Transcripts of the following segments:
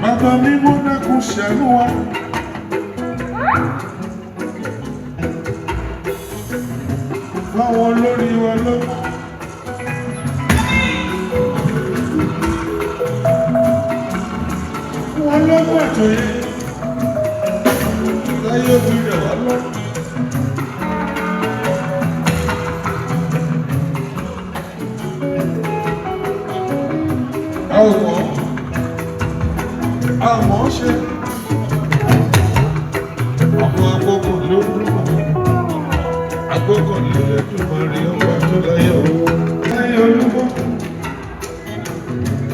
Bàbá mímọ́ dákun ṣàánú wa. Fáwọn olórí wa lọ́wọ́. Fún wọn lọ́gbọ́n àtòyé. Láyé òbí rẹ̀ wá lọ́rùn. A ò mọ̀, a mọ̀ ọ́ ṣe. Àwọn agbókùn ló ń agbókùn ló lẹ́dùn máa rí ọba tó láyé o. Láyé olúmọ,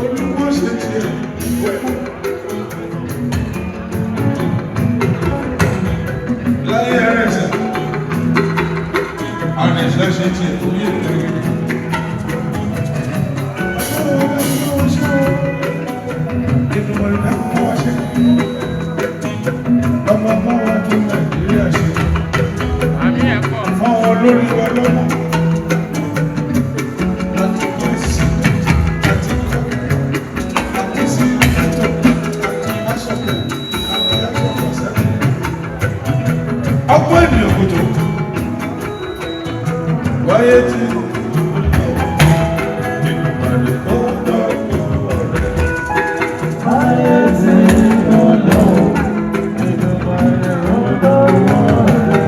olúmọ ṣe tiẹ̀ ó kú. Láyé ẹrẹ̀ṣà, àrẹ̀ṣà ṣe tiẹ̀ ó yẹ kiri. Ọmọ bá wa tún Nàìjíríà ṣe Àmì ẹ̀kọ́. fáwọn olórí wa lọ́mọ. Láti kọ́ sí, láti kọ́, àti sí ẹ̀tọ́, àti aṣọ́kẹ̀, àti aṣọ́kọ̀ sẹ́kẹ̀. Ọgbọ́n ènìyàn kò tó. Wáyé tí ó lọ, Èdùmàrè ó dọ̀wọ́ rẹ̀. Ayé tí mo lò, Èdùmàrè ó dọ̀wọ́ rẹ̀.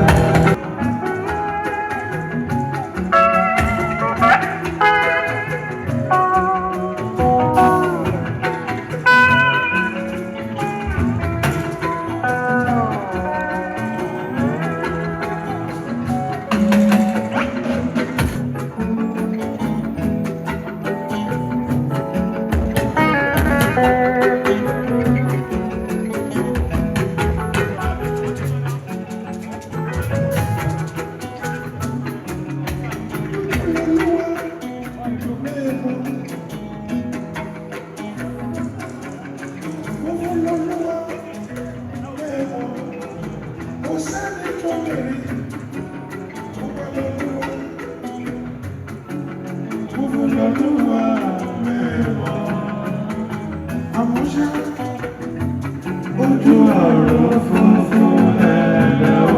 Ojú ọ̀run funfun lẹ́lẹ́ o.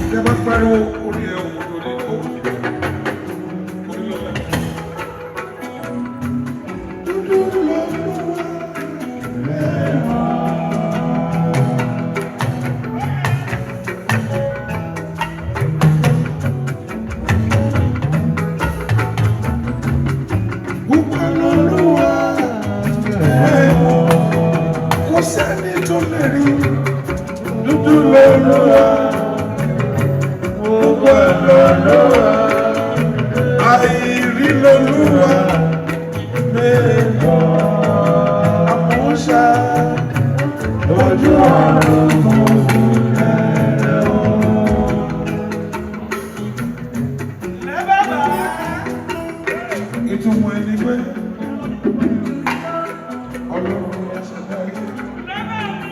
Tẹ́ bá pariwo orí ẹ̀ òun lórí ó orí lọ́la. Dúdú lọ́lúwa mẹ́wàá. Pupa lọ́lúwa mẹ́wàá. Kò sẹ́ni tó lè rí dúdú lọ́lúwa gbogbo lọ́lúwa àìrí lọ́lúwa mẹ́wàá. Àmúṣá Ojú ọ̀run funfun lẹ́lẹ́ o. Ìtumọ̀ ẹni pé Ọlọ́run ni aṣẹ̀dá ayé,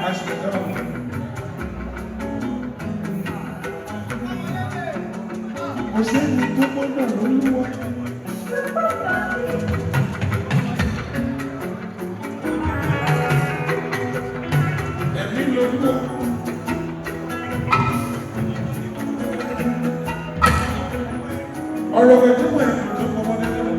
aṣẹ̀dá ọ̀run. Kò sẹ́ni tó gbọ́dọ̀ lólúwa. Ẹ̀mí lolúwa. Ọ̀rọ̀ ẹ̀dúnwó ẹ̀kú tó kọ́mọ́ nínú.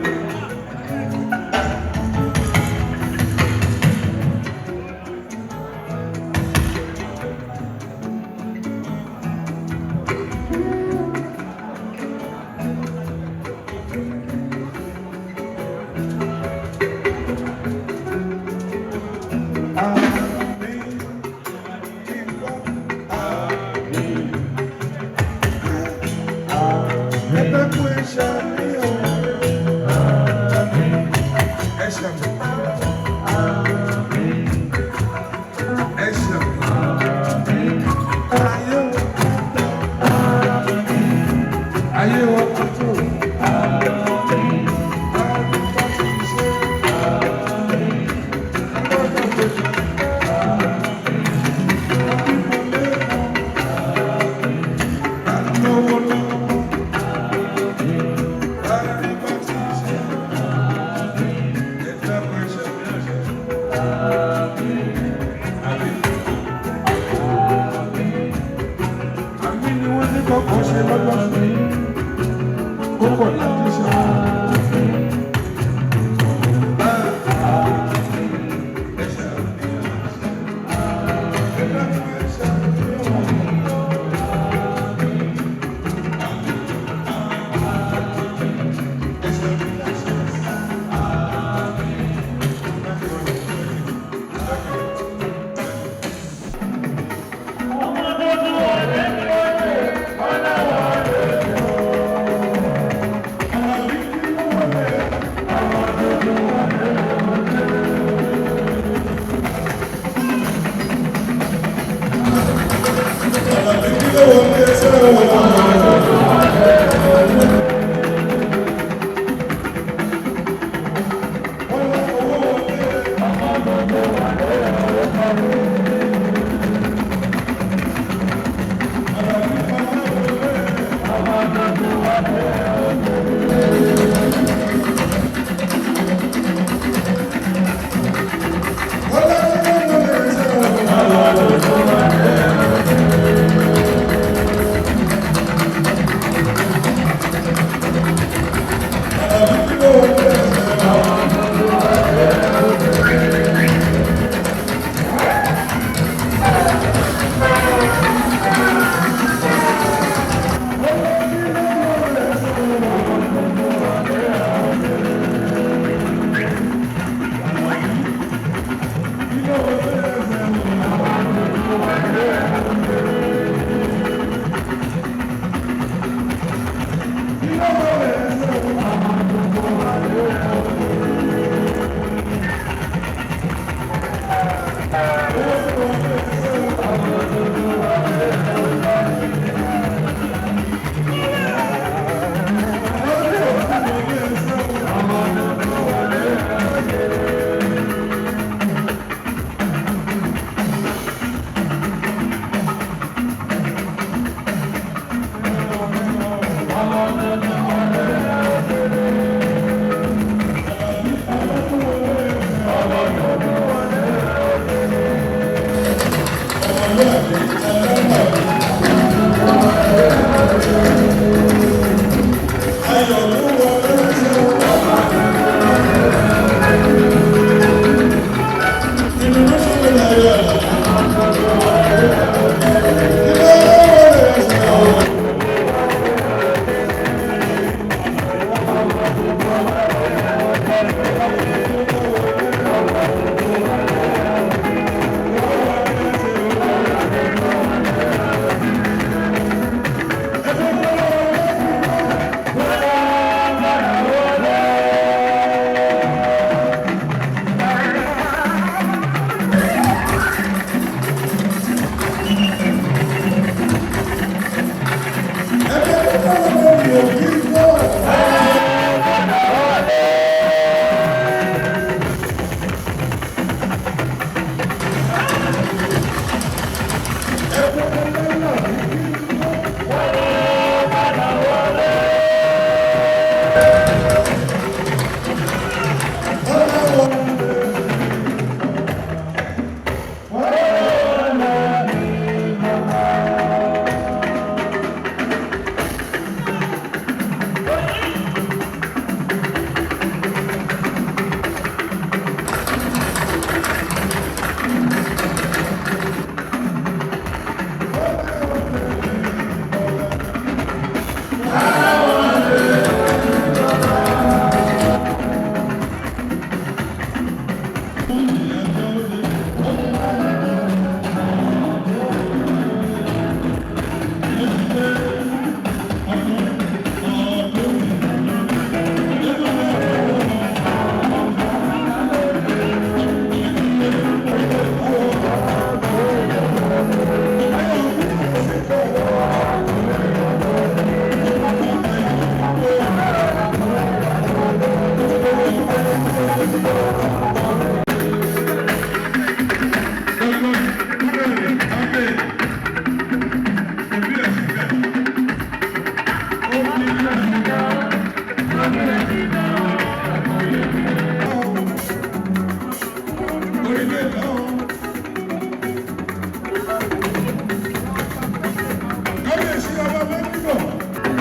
Kábíyèsí ọba mẹ́kìlọ̀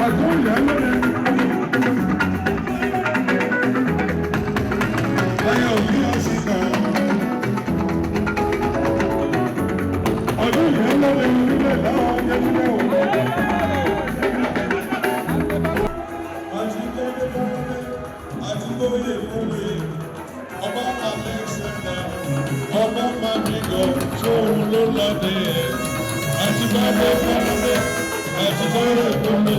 àgúnyà lónìí. Láyé òbí ọ̀sìn kan. Ọdún yẹn lónìí orílẹ̀ láwọn yẹn nílẹ̀ òun. Àti kọ́lé kọ́lé, àti kóyè kóyè, ọba Alexander, ọba Madigan, sóhun ló lọ́dẹ ẹ̀. Àti kọ́lé kọ́lé, àti kóyè kóyè,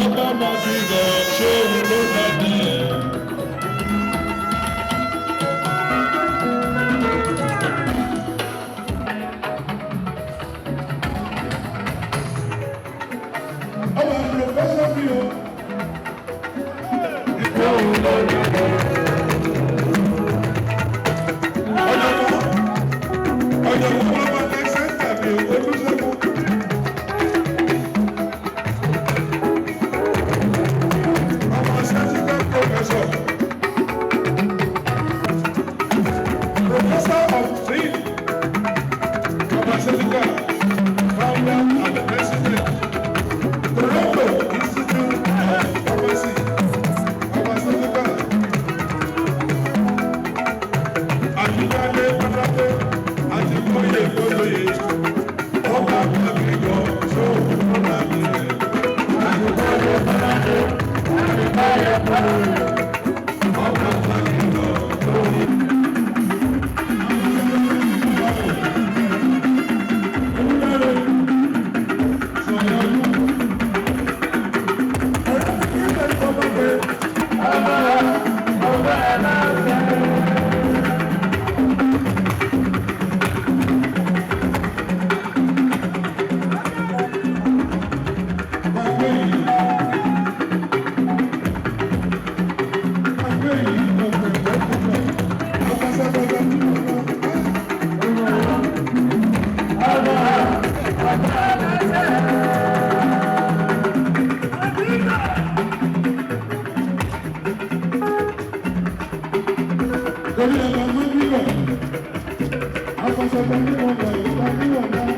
ọba Madigan, sóhun ló lọ́dẹ ẹ̀. Ọba pòfẹ́sọ̀ mi o. Ọ̀jọ̀gbọ́n ọba Alexander mi Olúṣẹ́gun. Ọmọ surgical professor. Professor of Trade, Pharmaceutical, founder and president. Toronto Institute of Pharmacy, Pharmaceutical. Àtúntàdé Pátápé àti Kóyè Kóyè, ọba Àgbẹ̀yọ sóògùn lọ́la mi rẹ̀. Àtúntàdé Pátápé àti Kóyè Kóyè, ọba Àgbẹ̀yọ sóògùn. Torí ọmọ ọmọ bíbọ̀, akọ̀sọ̀tọ̀ ní wọn lọ ìgbà níwọ̀n náà.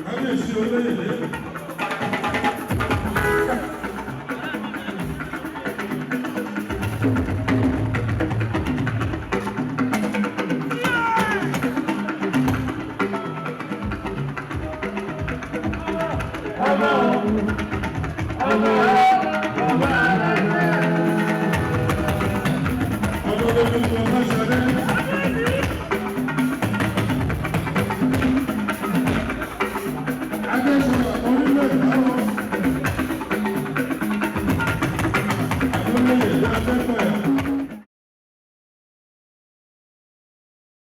Kábíyèsí olóyè.